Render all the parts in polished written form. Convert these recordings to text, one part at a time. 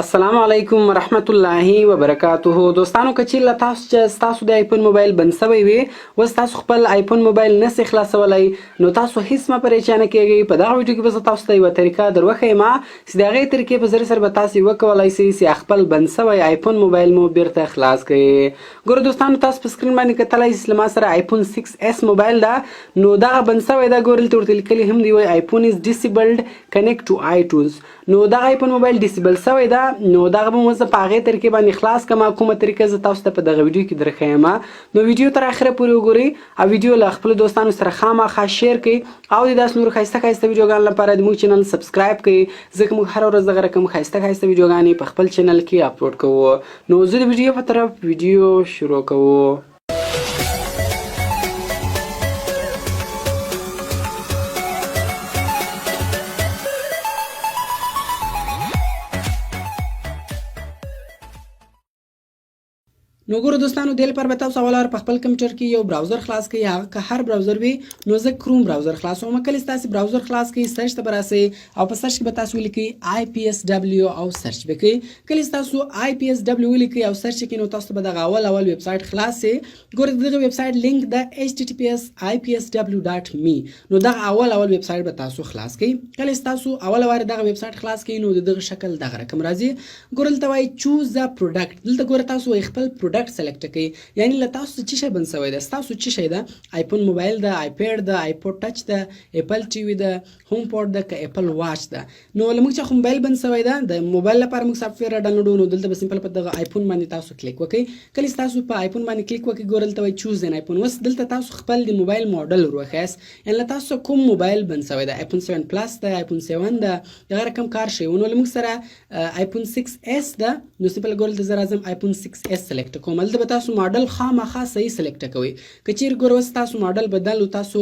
السلام علیکم ورحمت الله وبرکاته. دوستانو، که چیرې له تاسو چې ستاسو د آیفون موبایل بند سوی وي، اوس تاسو خپل آیفون موبایل نسی خلاصولی، نو تاسو هیڅ مه پریشانه کیږئ. په دغه ویډیو کې به زه تاسو ته یوه طریقه در وښیم چې د هغې طریقې په ذریعه سره به تاسو وکولای سئ چې خپل بند سوی آیفون موبایل مو بیرته خلاص کړئ. ګوره دوستانو، تاسو په سکرین باندې کتلی شئ، له ما سره آیفون 6 اس موبایل ده، نو دغه بند سوی ده. ګوره، دلته ورته لیکلي هم دی، وایي "iPhone is disabled، connect to iTunes". نو دغه آیفون موبایل disable سوی ده، نو دغه به زه په هغې طریقې باندې خلاص کړم کومه طریقه زه تاسو ته په دغه ویډیو کې درښیم. نو ویډیو تر اخره پورې وګورئ او ویډیو له خپلو دوستانو سره خامخا share کړئ او د داسې نورو ښایسته ښایسته ویډیوګانو لپاره د موږ چینل subscribe کړئ، ځکه موږ هره ورځ دغه رقم ښایسته ښایسته ویډیوګانې په خپل چینل کې اپلوډ کوو. نو زه د ویډیو په طرف ویډیو شروع کوو. نو ګورو دوستانو، دې لپاره به تاسو اول په خپل کمپیوټر کې یو browser خلاص کړئ، هغه که هر browser وي. نو زه کروم browser خلاصوم. کله چې تاسو browser خلاص کړئ، search ته به راسئ او په search کې به تاسو ولیکئ IPSW او search به کړئ. کله چې تاسو IPSW ولیکئ او search کړئ، نو تاسو به دغه اول اول ویب سایټ خلاص سي. ګوره، دغه ویب سایټ لینک د https://ipsw.me. نو دغه اول اول ویب سایټ به تاسو خلاص کړئ. کله چې تاسو اول وار دغه ویب سایټ خلاص کړئ، نو دغه شکل دغه رقم راځي. ګوره، دلته وایي "choose the product". دلته ګوره، تاسو خپل product select کړئ، یعنی له تاسو څه شی بند شوی ده، تاسو څه شی ده؟ آیفون موبایل ده، آیپډ ده، آیپوډ ټچ ده، اپل ټي وي ده، هوم پوډ ده، که اپل واچ ده؟ نو له موږ چې موبایل بند شوی ده، د موبایل لپاره موږ software ډاونلوډ. نو دلته به simple په دغه آیفون باندې تاسو کلیک وکړئ. کله چې تاسو په آیفون باندې کلیک وکړئ، ګوره، دلته وایي "choose an iPhone". اوس دلته تاسو خپل د موبایل ماډل وروښیاست، یعنی له تاسو کوم موبایل بند شوی ده، آیفون 7 پلس ده، آیفون 7 ده، دغه رقم کار شي. نو له موږ سره آیفون 6 اس ده، نو simple ګوره، دلته زه راځم آیفون 6 اس select کوم. دلته به تاسو ماډل خامخا صحیح select کوئ. که چیرې ګوره اوس تاسو ماډل بدل او تاسو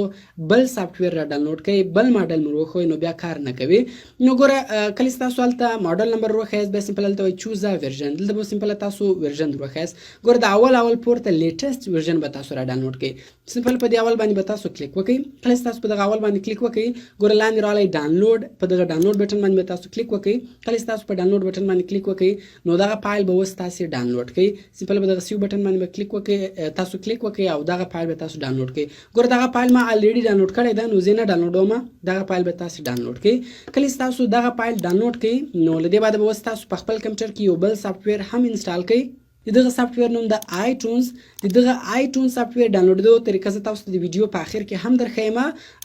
بل software را ډاونلوډ کړئ، بل ماډل مو وښوئ، نو بیا کار نه کوي. نو ګوره، کله چې تاسو هلته ماډل نمبر وښیاست، بیا simple هلته وایي "choose a version". دلته به simple تاسو version وښیاست. ګوره، د اول اول پورته latest version به تاسو را ډاونلوډ کړئ. simple په دې اول باندې به تاسو کلیک وکړئ. کله چې تاسو په دغه اول باندې کلیک وکړئ، ګوره، لاندې راغلی ډاونلوډ، په دغه download button باندې به تاسو کلیک وکړئ. کله چې تاسو په download button باندې کلیک وکړئ، نو دغه فایل به اوس تاسو ډاونلوډ کړئ. simple په دغه save button باندې به کلیک وکړئ، تاسو کلیک وکړئ او دغه فایل به تاسو ډاونلوډ کړئ. ګوره، دغه فایل ما already download کړی ده، نو زه نه ډاونلوډوم. دغه فایل به تاسو ډاونلوډ کړئ. کله چې تاسو دغه فایل ډاونلوډ کړئ، نو له دې بعد به اوس تاسو په خپل کمپیوټر کې یو بل software هم install کړئ. د دغه software نوم د iTunes. د دغه iTunes software ډاونلوډ طریقه زه تاسو ته د ویډیو په اخر کې هم درښیم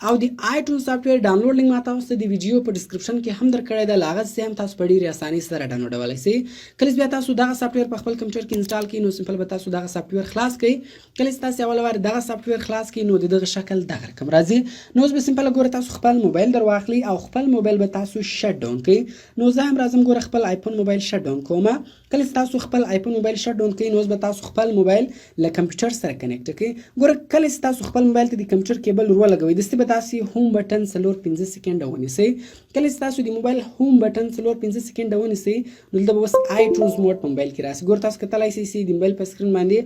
او د iTunes software download link ما تاسو ته د ویډیو په description کې هم درکړی دی. له هغه څخه هم تاسو په ډېرې اسانۍ سره ډاونلوډولی شئ. کله چې بیا تاسو دغه software په خپل کمپیوټر کې install کړئ، نو simple به تاسو دغه software خلاص کړئ. کله چې تاسو اول وار دغه software خلاص کړئ، نو د دغه شکل دغه رقم راځي. نو اوس به simple ګوره، تاسو خپل موبایل در واخلئ او خپل موبایل به تاسو shut down کړئ. نو زه هم راځم، ګوره، خپل آیفون موبایل shut down کوم. کله چې تاسو خپل آیفون موبایل shut down کړئ، نو اوس به تاسو خپل موبایل له کمپیوټر سره connect کړئ. ګوره، کله چې تاسو خپل موبایل ته د کمپیوټر کیبل ور ولګوئ، دستي به تاسو home button 4-5 سیکنډه ونیسئ. کله چې تاسو د موبایل home button 4-5 سیکنډه ونیسئ، نو دلته به اوس iTunes mode په موبایل کې راسي. ګوره، تاسو کتلی شئ چې د موبایل په سکرین باندې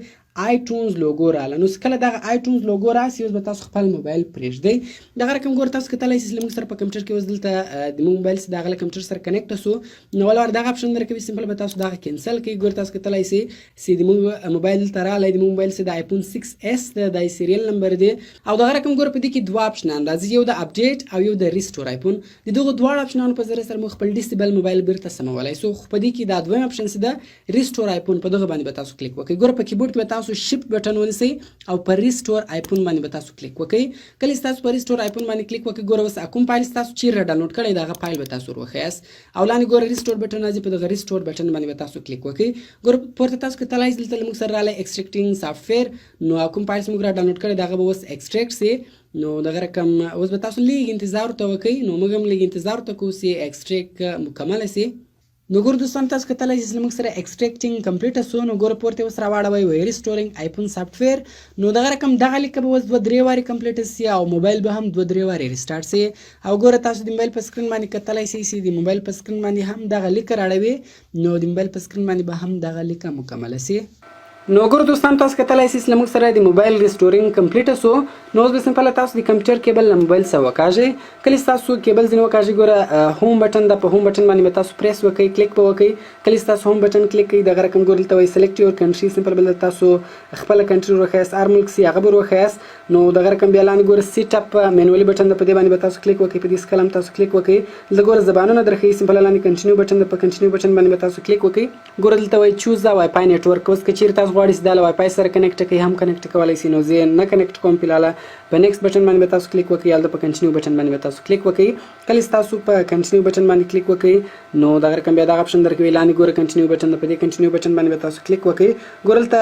iTunes logo رااله. نو کله دغه iTunes logo راسي، اوس به تاسو خپل موبایل پرېږدئ. دغه رقم ګوره، تاسو کتلی شئ چې موږ سره په کمپیوټر کې اوس دلته د موږ موبایل سره دغه کمپیوټر سره connect سو. نو ولور دغه option درکوي، simple به تاسو دغه cancel کړئ. ګوره، تاسو کتلی شئ چې د موږ موبایل دلته راغلی، د موږ موبایل سره د آیفون 6 اس د serial number دی. او دغه رقم ګوره، په دې کې دوه آپشنان راځي، یو د update او یو د restore iPhone. د دغه دواړو آپشنانو په ذریعه سره موږ خپل disable موبایل بیرته سمولای سو. خو په دې کې دا دویم آپشن چې ده، restore iPhone، په دغه باندې به تاسو کلیک وکړئ. ګوره، په کیبورډ کې به تاسو shift button ونیسئ او په restore iPhone باندې به تاسو کلیک وکړئ. کله چې تاسو په restore iPhone باندې کلیک وکړئ، ګوره، اوس کوم فایل تاسو چیرې ډاونلوډ کړی، دغه فایل به تاسو وروښیاست او لاندې ګوره restore button راځي، په دغه restore button باندې به تاسو کلیک وکړئ. ګوره، پورته تاسو کتلای شئ، دلته موږ سره راغلی extracting software. نو کوم فایل موږ را ډاونلوډ کړی، دغه به اوس extract سي. نو دغه رقم اوس به تاسو لږ انتظار ته وکړئ. نو موږ هم لږ انتظار ته کوو چې extract مکمل سي. نو ګور دوستان، تاسو کتلی شئ چې موږ سره extracting complete سو. نو ګور، پورته اوس راواړوي وی restoring iPhone software. نو دغه رقم دغه لیکه به اوس 2-3 وارې complete سي او موبایل به هم 2-3 وارې restart سي. او ګوره، تاسو د موبایل په سکرین باندې کتلی شئ چې د موبایل په سکرین باندې هم دغه لیکه راړوي. نو د موبایل په سکرین باندې به هم دغه لیکه مکمله سي. نو ګور دوستان، تاسو کتلای شئ چې له موږ سره د موبایل restoring complete سو. نو اوس به simple تاسو د کمپیوټر کیبل له موبایل سره وکاږئ. کله چې تاسو کیبل ځینې وکاږئ، ګوره home button ده، په home button باندې به تاسو پریس وکړئ، کلیک به وکړئ. کله چې تاسو home button کلیک کړئ، دغه رقم ګور دلته وایي select your country. Simple به تاسو خپله country وروښیاست، هر ملک سي هغه به وروښیاست. نو دغه رقم بیا لاندې ګوره set up manually button ده، په دې باندې به تاسو کلیک وکړئ. په دې کلم تاسو کلیک وکړئ، دلته ګوره زبانونه درښیي. Simple لاندې continue button ده، په continue button باندې به تاسو کلیک وکړئ. ګوره دلته وایي choose the WiFi network. اوس که چیرې تاسو غواړئ چې دا له وای فای سره connect کړئ، هم connect کولی شئ. نو زه نه connect کوم فلحال. په next button باندې به تاسو کلیک وکړئ، هلته په continue button باندې به تاسو کلیک وکړئ. کله چې تاسو په continue button باندې کلیک وکړئ، نو دغه رقم بیا دغه option درکوي. لاندې ګوره continue button ده، په دې continue button باندې به تاسو کلیک وکړئ. ګوره دلته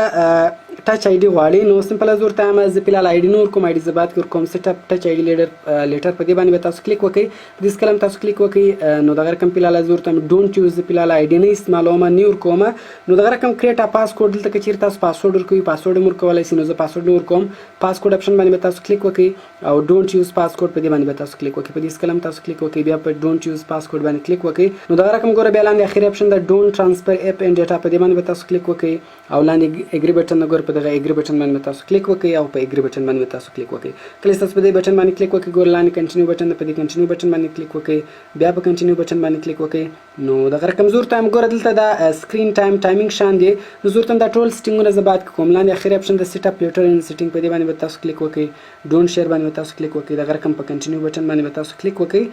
touch ID غواړي. نو simple زه ورته وایم زه فلحال ID نه ورکوم، ID زه بعد کې ورکوم. Set up touch ID later، په دې باندې به تاسو کلیک وکړئ. په دې کلم تاسو کلیک وکړئ، نو دغه رقم فلحال زه ورته don't use، فلحال ID نه استعمالوم، نه ورکوم. نو دغه رقم create passcode، دلته که چیرې تاسو پاسورډ ورکوئ، پاسورډ هم ورکولی شئ. نو زه پاسورډ نه ورکوم. Passcode option باندې به تاسو کلیک وکړئ او don't use passcode، په دې باندې به تاسو کلیک وکړئ. په دې کلم تاسو کلیک وکړئ، بیا په don't use passcode باندې کلیک وکړئ. نو دغه رقم ګوره بیا لاندې اخري option ده don't transfer app and data، په دې باندې به تاسو کلیک وکړئ او لاندې agree button ګوره، په دغه agree button باندې تاسو کلیک وکړئ او په agree button باندې تاسو کلیک وکړئ. کله چې تاسو په دې button باندې کلیک وکړئ، ګوره لاندې continue button ده، په دې continue button باندې کلیک وکړئ، بیا په continue button باندې کلیک وکړئ. نو دغه رقم زه ورته ګوره دلته دا screen time timing شان دی. نو زه ورته دا ټول setting ونه زه بعد کوم. لاندې اخري option د set up later in setting، په دې باندې به تاسو کلیک وکړئ. Don't share باندې به تاسو کلیک وکړئ. دغه رقم په continue button باندې به تاسو کلیک وکړئ.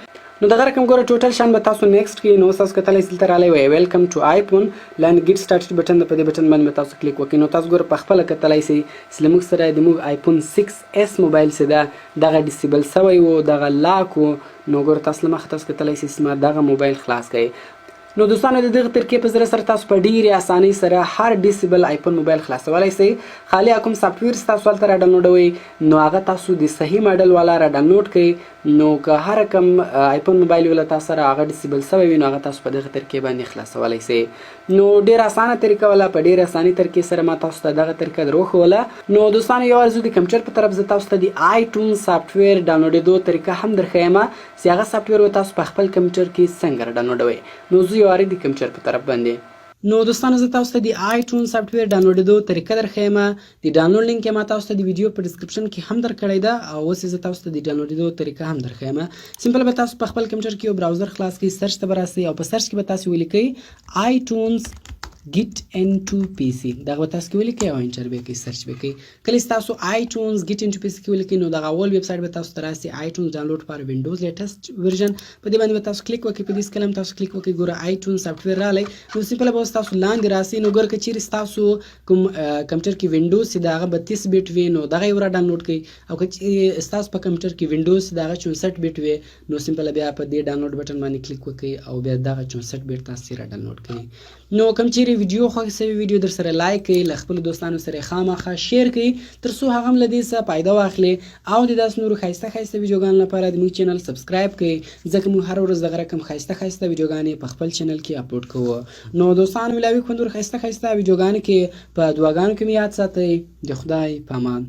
نو دغه رقم ګوره total شان به تاسو next کړئ. نو تاسو کتلی شئ دلته رالی وایي welcome to iPhone. لاندې get started button ده، په دې button باندې به تاسو کلیک وکړئ. نو تاسو ګوره په خپله کتلی شئ چې له موږ سره د موږ آیفون 6s موبایل چې ده، دغه disable سوی و، دغه lock و. نو ګوره تاسو له مخه تاسو کتلی شئ چې ما دغه موبایل خلاص کړی. نو دوستانو، د دغه طریقې په ذریعه سره تاسو په ډیرې اسانۍ سره هر disable آیفون موبایل خلاصولی شئ. خالي کوم software تاسو هلته را ډاونلوډوئ، نو هغه تاسو د صحیح ماډل والا را ډاونلوډ کړئ. نو که هر کوم آیفون موبایل وي له تاسو سره، هغه disable سوی وي، نو هغه تاسو په دغه طریقې باندې خلاصولی شئ. نو ډیر اسانه طریقه ولا، په ډیره اساني طریقې سره ما تاسو ته دغه طریقه دروښوله. نو دوستانو، یو ورځ د کمپیوټر په طرف زه تاسو ته د iTunes software ډاونلوډېدو طریقه هم درښیم چې هغه software به تاسو په خپل کمپیوټر کې څنګه را ډاونلوډوئ. نو زه یو وارې د کمپیوټر په طرف باندې. نو دوستانو، زه تاسو ته د iTunes software ډاونلوډېدو طریقه درښیم. د ډاونلوډ لینک ما تاسو ته د ویډیو په description کې هم درکړی ده او اوس زه تاسو ته د ډاونلوډېدو طریقه هم درښیم. Simple به تاسو په خپل کمپیوټر کې یو browser خلاص کړئ، search ته به راسئ او په search کې به تاسو ولیکئ iTunes get into PC. دغه به تاسو کې ولیکئ او enter به کړئ، search به کړئ. کله چې تاسو iTunes get into PC کې ولیکئ، نو دغه اول ویب سایټ به تاسو ته راسي، iTunes download for Windows latest version. په دې باندې به تاسو کلیک وکړئ. په دې کلم تاسو کلیک وکړئ، ګوره iTunes software رالی. نو simple به تاسو لاندې راسي. نو ګوره که چیرې تاسو کوم کمپیوټر کې وینډوز چې دغه 32 bit وي، نو دغه یو را ډاونلوډ کړئ او که چیرې تاسو په کمپیوټر کې وینډوز دغه 64 bit وي، نو simple بیا په دې download button باندې کلیک وکړئ او بیا دغه 64 bit تاسو را ډاونلوډ کړئ. نو کوم چیرې ویډیو خوښ سوي، ویډیو در سره like کړئ، له خپلو دوستانو سره خامخا share کړئ تر څو هغه هم له دې څخه فایده واخلي او د داسې نورو ښایسته ښایسته ویډیوګانو لپاره د موږ channel subscribe کړئ، ځکه موږ هره ورځ دغه رقم ښایسته ښایسته ویډیوګانې په خپل channel کې اپلوډ کوو. نو دوستانو، ملاوي خوندور ښایسته ښایسته ویډیوګانو کې په دعاګانو کې مې یاد ساتئ. د خدای په امان.